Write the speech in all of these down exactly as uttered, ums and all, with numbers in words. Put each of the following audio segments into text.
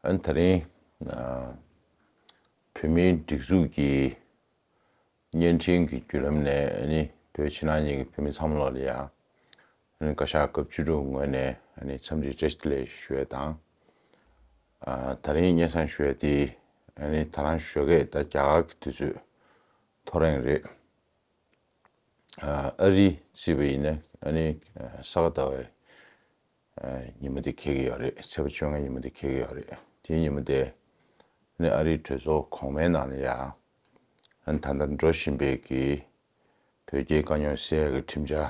ཨ་ནི་ད་རིང་ཨ་བོད་མིའི་སྒྲིག་འཛུགས་ཀྱི་བརྙན་འཕྲིན་གྱི་བརྒྱུད་ལམ་ནས་ཨ་ནི་བོད་ཕྱི་ནང་གཉིས་ཀྱི་བོད་མི་ཚང་མ་ལོག་ལ་ཡ་ཨ་ནི་བཀའ་ཤག་སྐབས་བཅུ་དྲུག་ངོས་ནས་ཨ་ནི་འཚམས་འདྲི་བཀྲ་ཤིས་བདེ་ལེགས་ཞུ་ཡས་དང་། ཨ་ད་རིང་སྙན་སེང་ཞུ་ཡས་དེ་ཨ་ནི་ད་རང་ཞོགས་ཀས་ད་རྒྱ་གར་གྱི་དུས་ཚོད་ཐོ་རེངས་རེད། ཨ་རི་བརྩིས་པ་ཡིན་ན་ཨ་ནི་ས་ག་ཟླ་བའི་ཉི་མ་དེ་འཁེལ་གྱི་ཡོད་རེད། ཚེས་པ་བཅོ་ལྔ་ཉི་མ་དེ་འཁེལ་གྱི་ཡོད་རེད། དེའི་ཉི་མ་དེ་ཨ་ནི་ཨ་རིའི་གྲོས་ཚོགས་གོང་མའི་ནང་ལ་ཡ་ཨ་ནི་ད་ལྟ་འགྲོ་བཞིན་པའི་གི་བོད་རྒྱའི་དཀའ་རྙོག་སེལ་ཡག་གི་ཁྲིམས་འཆར་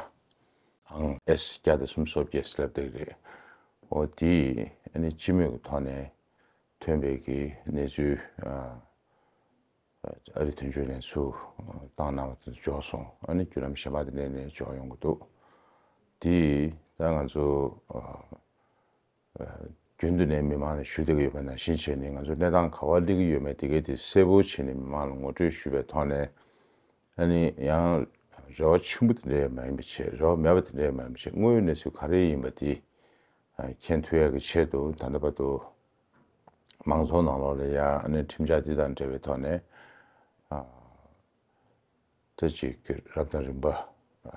ཨང་ཨེས་བརྒྱ་དང་སུམ་ཅུ་སོ་བརྒྱད་སླེབས་བསྡད་ཀྱི་རེད། འོ་དེ་ཨ་ནི་སྤྱི་མོས་ཀྱི་ཐོག་ནས་ཐོན་པའི་གི་གནས་ཚུལ་ཨ་ཨ་རི་དོན་གཅོད་ལས་ཚུར་བཏང་གནང་བ་དེ་འབྱོར་སོང་། ཨ་ནི་བརྒྱུད་ལམ་གཞན་པ་དེ་ནས་ནས་འབྱོར་ཡོང་གི་འདུག་དེ་ད་ང་ཚོ་ཨ་ཨ་རྒྱུན་དུ་ནས་མི་མང་ལ་ཞུ་བསྡད་ཀྱི་ཡོད་པ་ནང་བཞིན་བྱས་ནས་ང་ཚོ་གནས་སྟངས་ག་པར་སླེབས་ཀྱི་ཡོད་མེད་དེ་གའི་དེ་གསལ་པོ་བྱས་ནས་མི་མང་ལ་ངོ་སྤྲོད་ཞུས་པའི་ཐོག་ནས། ཨ་ནི་ཡང་རེ་བ་ཆེན་པོ་དེ་འདྲ་མ་ཡིན་པ་བྱས། རེ་བ་མེད་པ་དེ་འདྲ་མ་ཡིན་པ་བྱས། དངོས་ཡོད་གནས་ཚུལ་ག་རེ་ཡིན་པ་དེ་ཨ་མཁྱེན་ཐུབ་ཡག་གི་ཆེད་དུ་ད་ལྟ་བར་དུ་མང་ཚོགས་ནང་ལོགས་ལ་ཡ་ཨ་ནི་ཁྲིམས་འཆར་འདི་དང་འབྲེལ་བའི་ཐོག་ནས་ཨ་ད་ཅིག་གི་རབ་དང་རིམ་པ་ཨ་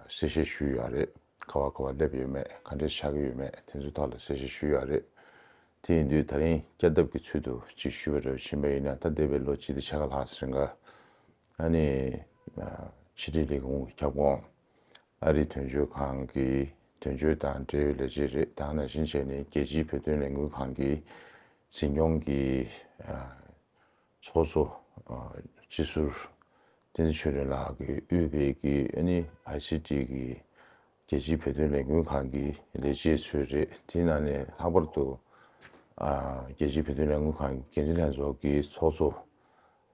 གསལ་བཤད་ཞུས་ཡོད་རེད། ག་བ་ག་བ་སླེབས་ཡོད་མེད། ག་འདྲས་ཆགས་ཀྱི་ཡོད་མེད། དེ་ཚོའི་ཐོག་ལ་གསལ་བཤད་ཞུས་ཡོད་རེད། དེ་ཡིན་དུས་ད་རིང་བསྐྱར་ལྡབ་ཀྱི་ཚུལ་དུ་ཅིག་ཞུ་བ་རེ་བ་ཕྱིན་པ་ཡིན་ན། ད་འདས་པའི་ལོ་གཅིག་དང་ཕྱེད་ཀ་ལྷག་ཙམ་རིང་ག་ཨ་ནི་ཕྱི་དྲིལ་ལས་ཁུངས་ཀྱི་ཁྱབ་ཁོངས་ཨ་རིའི་དོན་གཅོད་ཁང་གི་དོན་གཅོད་དང་འབྲེལ་ཡོད་ལས་བྱེད་རེད། དེ་ནང་བཞིན་བྱས་ནས་རྒྱལ་སྤྱིའི་བོད་དོན་ལས་འགུལ་ཁང་གི་འཛིན་སྐྱོང་གི་ཚོགས་གཙོ་སྤྱི་ཟུར་བསྟན་འཛིན་ཆོས་སྒྲོན་ལགས་ཀྱིས་དབུས་པའི་གི་ཨ་ནི་ཨའི་སི་ཊི་གི་རྒྱལ་སྤྱིའི་བོད་དོན་ལས་འགུལ་ཁང་གི་ལས་བྱེད་ཚོས་རེད། དེའི་ནང་ནས་ལྷག་པར་དུ་ཨ་རྒྱལ་སྤྱིའི་བོད་དོན་ལས་འགུལ་ཁང་གི་འགན་འཛིན་ལྷན་ཚོགས་ཀྱི་ཚོགས་གཙོ་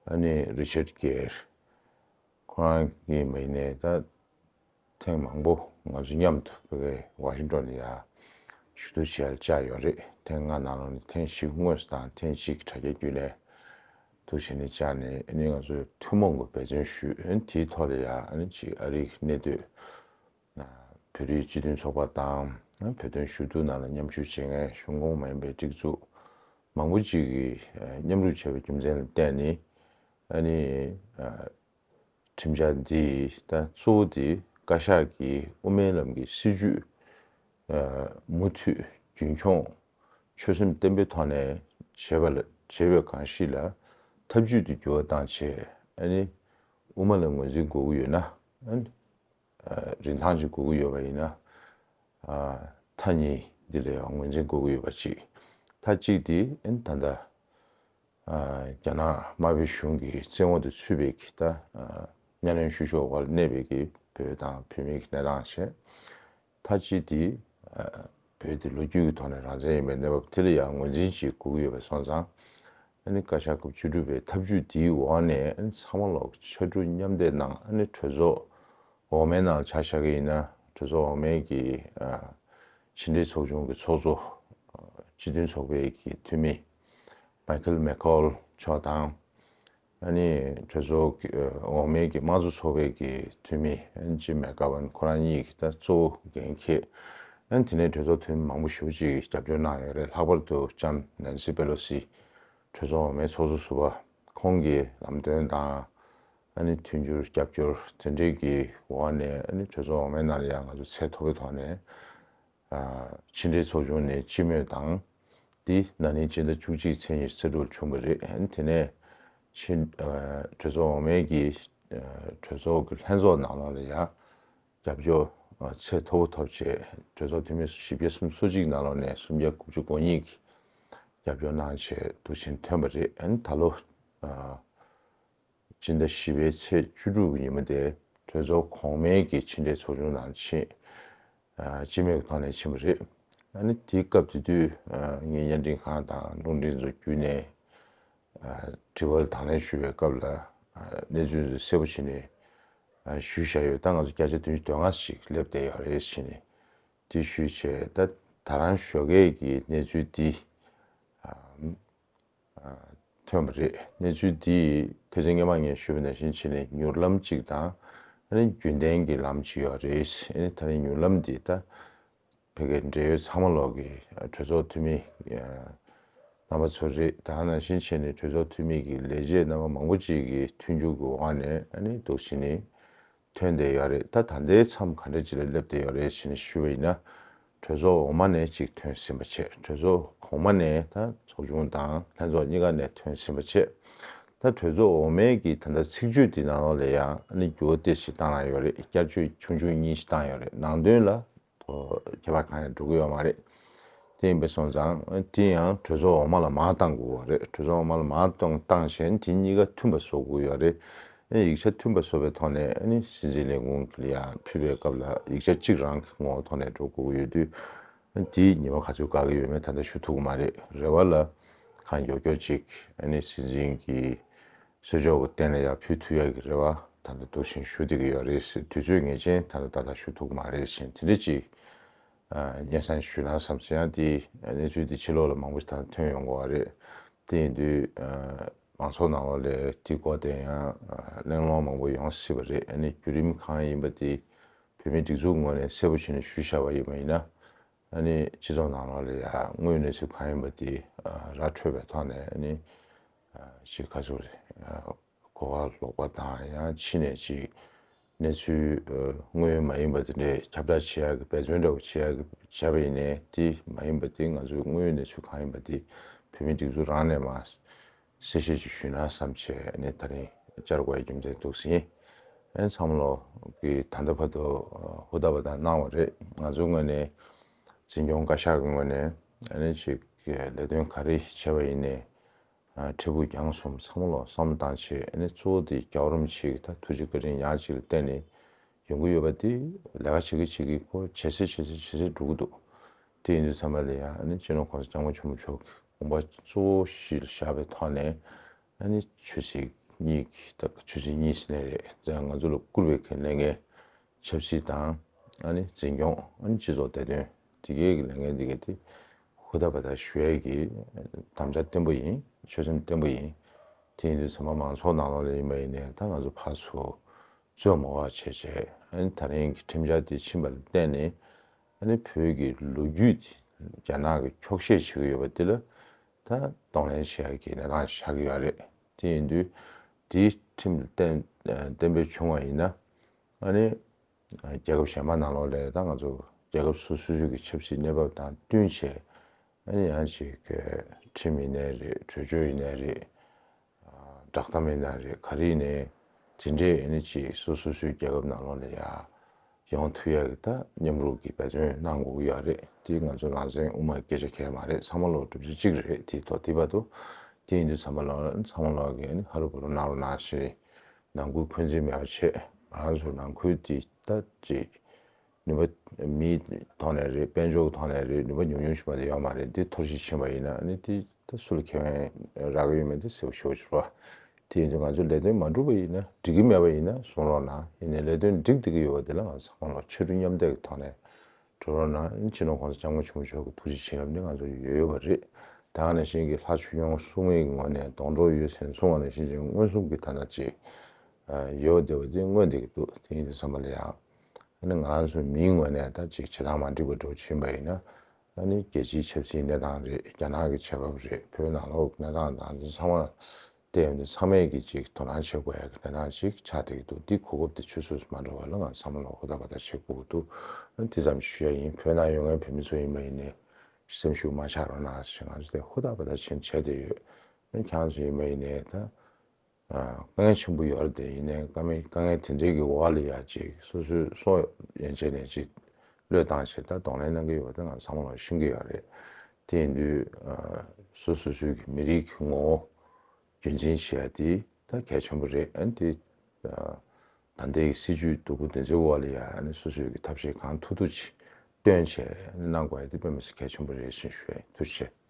ཨ་ནི་རི་ཆར་གྷེར། ཁོ་རང་གིས་མ་ཡིན་ནའི་ད་ཐེངས་མང་པོ་ང་ཚོ་མཉམ་དུ་ཕ་གིའི་ཝ་ཤིང་ཊོན་ལ་ཡ་ཞུ་གཏུག་བྱས་བཅར་ཡོད་རེད། ཐེངས་ལྔ་ནང་ལོགས་ནས་ཐེངས་བཞི་དངོས་སུ་དང་ཐེངས་གཅིག་དྲ་རྒྱའི་བརྒྱུད་ནས་འདུག་བྱས་ནས་བཅར་ནས་ཨ་ནི་ང་ཚོས་ཐུན་མོང་གི་འབད་བརྩོན་ཞུས། ཨ་ནི་དེའི་ཐོག་ལ་ཡ་ཨ་ནི་ཅིག་ཨ་རིའི་གནས་སྡོད་བོད་རིགས་སྤྱི་མཐུན་ཚོགས་པ་དང་བོད་དོན་ཞུ་གཏུག་ནང་ལ་མཉམ་ཞུགས་བྱེད་མཁན་གཞུང་ཁོངས་མ་ཡིན་པའི་སྒྲིག་འཛུགས་མང་པོ་ཅིག་གིས་མཉམ་རུབ་བྱས་པའི་རྒྱུ་མཚན་ལ་བརྟེན་ནས་ཨ་ནི་ཁྲིམས་འཆར་འདི་ད་གཙོ་བོ་དེ་བཀའ་ཤག་གིས་དབུ་མའི་ལམ་གྱི་སྲིད་བྱུས་མུ་མཐུད་རྒྱུན་འཁྱོངས་ཆོད་སེམས་བརྟན་པོའི་ཐོག་ནས་བྱེད་པ་ལ་བྱེད་པའི་སྒང་ཞིག་ལ་ཐབས་ཇུས་དེ་འགྱུར་བ་བཏང་བྱས། ཨ་ནི་དབུ་མ་ལ་ངོས་འཛིན་དགོས་ཀྱི་ཡོད་ན། ཨ་ནི་རིན་ཐང་ཅིག་དགོས་ཀྱི་ཡོད་པ་ཡིན་ན། ཨ་མཐའ་གཉིས་འདི་ལ་ཡང་ངོས་འཛིན་དགོས་ཀྱི་ཡོད་པ་གཅིག་མཐའ་གཅིག་དེ་ཨ་ནི་ད་ལྟ་ཨ་རྒྱ་ནག་དམར་པོའི་གཞུང་གི་བཙན་འོག་ཏུ་ཚུད་པའི་གི་ད་ཨ་གཉའ་གནོན་བཤུ་གཞོག་འོག་ལ་གནས་པའི་གི་བོད་དང་བོད་མིའི་གི་གནས་སྟངས་བྱས། མཐའ་གཅིག་དེ་ཨ་བོད་དེ་ལོ་རྒྱུས་ཀྱི་ཐོག་ནས་རང་བཙན་ཡིན་པའི་གནས་བབ་དེ་ལ་ཡང་ངོས་འཛིན་ཅིག་དགོས་ཀྱི་ཡོད་པ་སོང་ཙང་། ཨ་ནི་བཀའ་ཤག་སྐབས་བཅུ་དྲུག་པའི་ཐབས་ཇུས་དེའི་འོག་ནས་ཨ་ནི་ཚང་མ་ལོག་ཕྱར་གྲུ་མཉམ་འདེགས་གནང་། ཨ་ནི་གྲོས་ཚོགས་འོག་མའི་ནང་ཆ་བཞག་གི་ཡིན་ན་གྲོས་ཚོགས་འོག་མའི་གི་ཨ་ཕྱི་འབྲེལ་ཚོགས་ཆུང་གི་ཚོགས་གཙོ་ཨ་སྤྱི་མཐུན་ཚོགས་པའི་གི་འཐུས་མི་མའི་ཁལ་མེ་ཁོལ་མཆོག་དང་། ཨ་ནི་གྲོས་ཚོགས་ཀྱི་ཨ་འོག་མའི་གི་དམངས་གཙོ་ཚོགས་པའི་གི་འཐུས་མི་ཨ་ནི་ཇིམ་མེག་གྷ་ཝན་ཁོ་རང་གཉིས་ཀྱིས་ད་གཙོ་བོ་འགན་འཁྱེར། ཨ་ནི་དེ་ནས་གྲོས་ཚོགས་འཐུས་མི་མང་པོ་ཞེ་པོ་ཅིག་གིས་རྒྱབ་སྐྱོར་གནང་ཡོད་རེད། ལྷག་པར་དུ་ལྕམ་ནན་སི་པེ་ལོ་སི་གྲོས་ཚོགས་འོག་མའི་ཚོགས་གཙོ་ཟུར་པ་ཁོང་གི་ལམ་སྟོན་དང་། ཨ་ནི་མཐུན་འགྱུར་རྒྱབ་སྐྱོར་དེ་འདྲའི་གི་འོག་ནས་ཨ་ནི་གྲོས་ཚོགས་འོག་མའི་ནང་ལ་ཡང་ང་ཚོ་ཚད་མཐོ་པོའི་ཐོག་ནས་ཨ་ཕྱི་འབྲེལ་ཚོགས་ཆུང་ནས་སྤྱི་མོས་དང་། འདི་ན་ནིང་སྤྱི་ཟླ་བཅུ་གཅིག་ཚེས་ཉི་ཤུ་རྩ་དྲུག་ལ་བྱུང་བ་རེད། ཨ་ནི་དེ་ནས་ཕྱི་ཨ་གྲོས་ཚོགས་འོག་མའི་གི་ཨ་གྲོས་ཚོགས་ཀྱི་ལྷན་ཚོགས་ནང་ལོགས་ལ་ཡང་རྒྱབ་སྐྱོར་ཨ་ཚད་མཐོ་པོ་ཐོབ་བྱས། གྲོས་ཚོགས་འཐུས་མི་བཞི་བརྒྱ་སུམ་ཅུ་སོ་གཅིག་ནང་ལོགས་ནས་སུམ་བརྒྱ་དགུ་བཅུ་གོ་གཉིས་ཀྱིས་རྒྱབ་སྐྱོར་གནང་བྱས་འདུག་ཕྱིན་ཐོན་པ་རེད། ཨ་ནི་ད་ལོ་ཨ་སྤྱི་ཟླ་བཞི་པའི་ཚེས་བཅུ་དྲུག་གི་ཉིན་མོ་དེ་གྲོས་ཚོགས་གོང་མའི་གི་ཕྱི་འབྲེལ་ཚོགས་ཆུང་ནང་ཕྱིན། ཨ་སྤྱི་མོས་ཀྱི་ཐོག་ནས་ཕྱིན་པ་རེད། ཨ་ནི་དེའི་སྐབས་དེ་དུས་ཨ་ངས་བརྙན་འཕྲིན་ཁང་དང་རླུང་འཕྲིན་ཚོ་བརྒྱུད་ནས་ཨ་དྲི་བ་ལ་དང་ལེན་ཞུ་བའི་སྐབས་ལ་ཨ་གནས་ཚུལ་ཚོ་གསལ་པོ་བྱས་ནས་ཨ་ཞུས་བཞག་ཡོད། ད་ང་ཚོ་བརྒྱ་ཆ་བདུན་ཅུ་དོན་ལྔ་ཞིག་སླེབས་བསྡད་ཡོད་རེད་ཟེར་ནས་དེ་ཞུས་བྱས། ད་ད་རང་ཞོགས་ཀས་ཀྱི་གནས་ཚུལ་འདི་ཨ་ཨ་ཐོན་པ་རེད། གནས་ཚུལ་འདི་ཁ་སང་སྔོན་མ་ངས་ཞུས་པ་ནང་བཞིན་བྱས་ནས་མྱུར་ལམ་གཅིག་དང་ཨ་ནི་རྒྱུན་ལྡན་གྱི་ལམ་གཅིག་ཡོད་རེད། ཨ་ནི་ད་རིང་མྱུར་ལམ་འདི་ད་ཕ་གིའི་འབྲེལ་ཡོད་ཚང་མ་ལོག་གི་གྲོས་ཚོགས་འཐུས་མི་ཨ་ རྣམ་པ་ཚོ་རེད། ད་ནང་བཞིན་བྱས་ནས་གྲོས་ཚོགས་འཐུས་མི་གི་ལས་བྱེད་རྣམ་པ་མང་པོ་ཅིག་གི་མཐུན་འགྱུར་གྱི་འོག་ནས་ཨ་ནི་འདུག་བྱས་ནས་ཐོན་བསྡད་ཡོད་རེད། ད་ད་ལྟའི་མཚམས་ག་འདྲ་ཅིག་ལ་སླེབས་བསྡད་ཡོད་རེད་ཟེར་ནས་ཞུས་པ་ཡིན་ན། གྲོས་ཚོགས་འོག་མ་ནས་ཅིག་ཐོན་ཟིན་པ་བྱས། གྲོས་ཚོགས་གོང་མ་ནས་ད་ཚོགས་ཆུང་དང་ལྷན་ཚོགས་གཉིས་ཀ་ནས་ཐོན་ཟིན་པ་བྱས། ད་གྲོས་ཚོགས་འོག་མའི་གི་ད་ལྟ་ཚིག་བརྗོད་འདི་ནང་ལོགས་ལ་ཡང་ཨ་ནི་འགྱུར་བ་ཏོག་ཙམ་བཏང་གནང་ཡོད་རེད། བསྐྱར་བཅོས་ཆུང་ཆུང་གཉིས་ཤིག་བཏང་ཡོད་རེད། ནང་དོན་ལ་ཁྱད་པར་གང་ཡང་འགྲོ་གི་ཡོད་མ་རེད། དེ་ཡིན་པ་སོང་ཙང་དེ་ཡང་གྲོས་ཚོགས་འོག་མ་ལ་མར་བཏང་དགོས་པ་རེད། གྲོས་ཚོགས་འོག་མ་ལ་མར་བཏང་བཏང་བྱས་དེ་གཉིས་ཀ་མཐུན་པ་བཟོ་དགོས་ཡོད་རེད། ཨ་ནི་ཡིག་ཆ་མཐུན་པ་བཟོ་བའི་ཐོག་ནས་ཨ་ནི་སྲིད་འཛིན་ལས་ཁུངས་ལ་ཡང་ཕུལ་བའི་སྐབས་ལ་ཡིག་ཆ་གཅིག་རང་གི་ངོ་བོ་ཐོག་ནས་འགྲོ་དགོས་ཀྱི་ཡོད་དུས། དེའི་ཉི་མ་ག་ཚོད་བཀག་གི་ཡོད་མེད་ད་ལྟ་ཞུ་ཐུབ་ཀྱི་མ་རེད། རེ་བ་ལ་གང་མགྱོགས་མགྱོགས་ཅིག་ཨ་ནི་སྲིད་འཛིན་གྱི་གསོལ་ལྕོག་གི་སྟེང་ལ་ཡར་ཕུལ་ཐུབ་ཡག་གི་རེ་བ་ད་ལྟ་འདུག་བཞིན་ཞུ་བསྡད་ཀྱི་ཡོད་རེད་ཟེར། དུས་ཚོད་ངེས་ཅན་ད་ལྟ་ཏག་ཏག་ཞུ་ཐུབ་ཀྱི་མ་རེད་ཟེར་དེ་འདྲ་ཅིག་ཨ་སྙན་སེང་ཞུས་ན་བསམ་ཟེར། ཡང་དེ་གནས་ཚུལ་དེ་ཕྱི་ལོགས་ལ་མང་པོ་ཞིག་ད་ལྟ་ཐོན་ཡོང་གི་ཡོད་རེད། དེ་ཡིན་དུས་ཨ་མང་ཚོགས་ནང་ལོགས་ལ་དེའི་སྐོར་དེ་ཡང་ཨ་གླེང་སློང་མང་པོ་ཡོང་སྲིད་པ་རེད། ཨ་ནི་བརྒྱུད་རིམ་གང་ཡིན་པ་དེ་བོད་མིའི་སྒྲིག་འཛུགས་ངོས་ནས་གསལ་པོ་བྱས་ནས་ཞུས་བཞག་པ་ཡིན་པ་ཡིན་ན། ཨ་ནི་སྤྱི་ཚོགས་ནང་ལོགས་ལ་ཡང་དངོས་ཡོད་གནས་ཚུལ་གང་ཡིན་པ་དེ་ཨ་ར་འཕྲོད་པའི་ཐོག་ནས་ཨ་ནི་ཨ་ཅིག་ག་ཚོད་རེད། ཨ་གོ་བ་ལོག་པ་དང་ཡང་ཕྱི་ནས་ཅིག་གནས་ཚུལ་ཨ་དངོས་ཡོད་མ་ཡིན་པ་དེ་འདྲའི་ཁྱབ་བསྒྲགས་བྱེད་ཡག་གི་འབད་བརྩོན་འདྲ་བོ་བྱེད་ཡག་གི་བྱས་པ་ཡིན་ནའི་དེ་མ་ཡིན་པ་དེ་ང་ཚོའི་དངོས་ཡོད་གནས་ཚུལ་གང་ཡིན་པ་དེ་བོད་མིའི་སྒྲིག་འཛུགས་རང་ནས་མར་གསལ་བཤད་ཅིག་ཞུས་ན་བསམ་བྱས་ནས་ད་རིང་བཅར་དགོས་ཡ་རྒྱུ་མཚན་འདུག་ཟིན། ཨ་ནི་ཚང་མ་ལོ་གིས་ད་ལྟ་བར་དུ་ཧུར་ཐག་པ་དང་གནང་བ་རེད། ང་ཚོའི་ངོས་ནས་འཛིན་སྐྱོང་བཀའ་ཤག་གི་ངོས་ནས་ཨ་ནི་ཅིག་ལས་དོན་ག་རེ་བྱས་པ་ཡིན་ནའི་ཨ་འཕྲལ་ཕུགས་རྒྱང་གསུམ་ཚང་མ་ལོ་བསམ་བློ་བཏང་བྱས། ཨ་ནི་གཙོ་བོ་དེ་རྒྱལ་བ་རིན་པོ་ཆེ་གི་ད་ཐུགས་རྗེ་བཀའ་དྲིན་ཡང་ཅིག་ལ་བརྟེན་ནས་ཡོང་གི་ཡོད་པ་དེ་ལས་ཀ་བྱེད་ཀྱི་བྱེད་ཀྱི་ཁོ་ཇེ་ཆེ་ཇེ་ཆེ་ཇེ་ཆེ་འགྲོ་གི་འདུག་དེ་ཡིན་དུས་ཚང་མ་ལ་ཡང་ཨ་ནི་སྤྱི་ནོར་༸གོང་ས་༸སྐྱབས་མགོན་ཆེན་པོ་མཆོག་གི་དགོངས་པ་གཙོ་བོ་གཞི་ལ་བཞག་པའི་ཐོག་ནས་ཨ་ནི་ཆོས་སྲིད་གཉིས་ཀྱི་ད་ཆོས་སྲིད་གཉིས་ཟེར་ནའི་རེད། ང་ཚོ་ལ་བསྐུར་བའི་གི་ལས་འགན་ཆབ་སྲིད་དང་ཨ་ནི་འཛིན་སྐྱོང་ཨ་ནི་སྤྱི་ཚོགས་བདེ་དོན་དེ་གའི་གི་ལས་འགན་དེ་གའི་དེ་ཧུར་ཐག་པ་དག་ཞུ་ཡས་ཀྱི་དམ་བཅའ་བརྟན་པོ་ཡིན། ཆོད་སེམས་བརྟན་པོ་ཡིན། དེ་ཡིན་དུས་ཚང་མ་མང་ཚོགས་ནང་ལོགས་ལ་ཡིན་པ་ཡིན་ནའི་ད་ང་ཚོ་ཕར་ཚུར་རྩོད་མ་བ་བྱས་བྱས་ཨ་ནི་ད་རིང་གི་ཁྲིམས་འཆར་དེ་ཕྱིན་པ་ལ་བརྟེན་ནས་ཨ་ནི་བོད་ཀྱི་ལོ་རྒྱུས་དེ་རྒྱ་ནག་གིས་འཁྱོག་བཤད་བྱེད་ཀྱི་ཡོད་པ་དེ་ལ་ད་གདོང་ལེན་བྱེད་ཡག་གི་གནས་སྟངས་ཤར་གྱི་ཡོད་རེད། དེ་ཡིན་དུས་དེའི་ཁྲིམས་ལ་བརྟེན་གཏན་འབེབས་བྱུང་བ་ཡིན་ན་ཨ་ནི་རྒྱལ་ཁབ་གཞན་པ་ནང་ལོགས་ལ་ད་ང་ཚོ་རྒྱལ་ཁབ་སོ་སོ་སོའི་གི་ཆབ་སྲིད་གནས་བབ་དང་བསྟུན་བྱས་ཨ་ནི་ཡང་ཅིག་གི་ཁྲིམས་ཡིན་ནའི་རེད། གྲོས་ཆོད་ཡིན་ནའི་རེད། བསྒྲགས་གཏམ་ཡིན་ནའི་རེད། ག་རེ་ཡིན་ནའི་དེ་འདྲའི་ཨ་ནི་ཅིག་སོ་སོ་སོའི་རྒྱལ་ཁབ་ནང་ལོགས་ལ་ཡ་ཡོང་ཐུབ་ཡག་གི་ད་མཉམ་རུབ་ཀྱི་འབད་བརྩོན་གནང་དགོས་ཀྱི་ཡོད་རེད། དེ་ང་ཚོ་རང་བཙན་དབུ་མ་སྐད་ཆ་གལ་མ་རེད། ཚང་མ་ལོ་གྲུབ་ཆ་གཅིག་རེད། དེའི་ཐོག་དེ་བར་དུ་དེ་ཡིན་དུས་ཚང་མ་ལོ་ཚང་མ་ལོ་གི་ཨ་ནི་ཧ་རུ་བུ་རུ་གནང་རོགས་གནང་ཞེས་ནང་ཁུལ་འཁོན་འཛིན་མེད་པ་བྱེད། ང་རང་ཚོ་ནང་ཁུལ་དེ་ད་ཅིག་ནུས་པ་མིའི་ཐོག་ནས་རེད། དཔལ་འབྱོར་གྱི་ཐོག་ནས་རེད། ནུས་པ་ཉུང་ཉུང་ཞིག་མ་གཏོགས་ཡོད་མ་རེད། འདི་འཐོར་ཞིག་ཕྱིན་པ་ཡིན་ན་ཨ་ནི་དེ་ད་སུ་ལ་ཁེ་ཕན་རག་གི་ཡོད་མེད་དེ་གསལ་པོ་ཞེ་པོ་ཅིག་རེད་བ། དེ་ཡིན་དུས་ང་ཚོ་ལས་དོན་མ་འགྲུབ་པ་ཡིན་ན་འགྲིག་གི་མེད་པ་ཡིན་ན་གསུང་རོགས་གནང་། ཡིན་ནའི་ལས་དོན་འགྲིག་བསྡད་ཀྱི་ཡོད་པ་དེ་ལ་ང་ཚོ་ཚང་མ་ལ་ཆེ་མཐོང་མཉམ་གཏད་ཀྱི་ཐོག་ནས་འགྲོ་རོགས་གནང་། སྤྱི་ནོར་༸གོང་ས་༸སྐྱབས་མགོན་ཆེན་པོ་མཆོག་གི་ཐུགས་རྗེ་བྱིན་རླབས་འདི་ང་ཚོ་ཡོད་ཡོད་པ་རེད། ད་ག་ནང་བཞིན་གྱི་ལྷ་ཆོས་སྐྱོང་སྲུང་མའི་ངོས་ནས་སྡོང་གྲོགས་ཡོད་ཟེར་གསུང་བ་ནང་བཞིན་གྱི་མངོན་སུམ་གྱི་ཐ་ན་ཅིག་ཡོད་བསྡད་པ་དེ་མངོན་བསྡད་ཀྱི་འདུག་དེ་ཡིན་དུས་ཚང་མ་ལ་ཡང་ཨ་ནི་ང་རང་ཚོའི་མིའི་ངོས་ནས་ད་ཅིག་བྱེད་སྟངས་མ་འགྲིག་པ་འགྲོ་ཕྱིན་པ་ཡིན་ན་ཨ་ནི་རྒྱལ་སྤྱིའི་ཆབ་སྲིད་གནས་སྟངས་རེད། རྒྱ་ནག་གི་བྱེད་བབ་རེད། བོད་ནང་ལོགས་གནས་སྟངས་དང་འདི་ཚང་མ་བལྟས་ཡོང་དུས་ཚང་མས་ཀྱི་ཅིག་དོ་སྣང་བྱེད་དགོས་ཡག་གི་གནས་སྟངས་ཅིག་ཆགས་བསྡད་ཀྱི་འདུག་འདི་གོ་སྐབས་དེ་ཆུད་ཟོས་སུ་མ་འགྲོ་བ་ལ་ང་ཚང་མ་ལ་ཧུར་ཐག་པ་ཐག་བྱེད་དགོས་ཀྱི་འདུག་ཨ་ནི་དེ་ཙམ་ཞུ་ཡ་ཡིན། བོད་ནང་ཡོད་མཁན་བོད་མི་ཚོ་ཡིན་པ་ཡིན་ནའི་སེམས་ཤུགས་མ་ཆག་རོགས་གནང་ཞེས་ང་ཚོ་དེ་ཧུར་ཐག་པ་ཐག་བྱས་བྱས་བསྡད་ཡོད། ཨ་ནི་ཁྱེད་རང་ཚོ་ཡིན་པ་ཡིན་ནའི་ད་དཀའ་ངལ་ཆེན་པོ་ཡོད་རེད་དེ། ཡིན་ནའི་དཀའ་ངལ་དཀའ་ངལ་དེ་འདྲའི་གི་འོག་ལ་ཡ་ཅིག་སོ་སོའི་སྲོག་ཡན་ཆད་ནས་ཅིག་བློས་བཏང་བྱས་ད་གདོང་ལེན་གནང་གི་ཡོད་པ་དེ་ང་ཚང་མ་ལ་ཤེས་ཀྱི་ཡོད་རེད། དེ་ཡིན་དུས་ཨ་སོ་སོ་སོའི་གི་མི་རིགས་ཀྱི་ངོ་བོ་རྒྱུན་འཛིན་བྱེད་ཡ་དེ་ད་གལ་ཆེན་པོ་རེད། ཨ་ནི་དེ་ད་ལྟའི་སྲིད་ཇུས་སྡུག་པོ་དེ་ཚོའི་འོག་ལ་ཡ་ཨ་ནི་སོ་སོའི་གི་ཐབས་ཤེས་གང་ཐུབ་ཐུབ་ཅིག་བཏོན་བྱས་གནང་དགོས་ཡ་དེ་དཔེ་མི་སྲིད་གལ་ཆེན་པོ་རེད་ཅེས་ཞུ་ཡ་ཡིན། ཐུགས་རྗེ་ཆེ།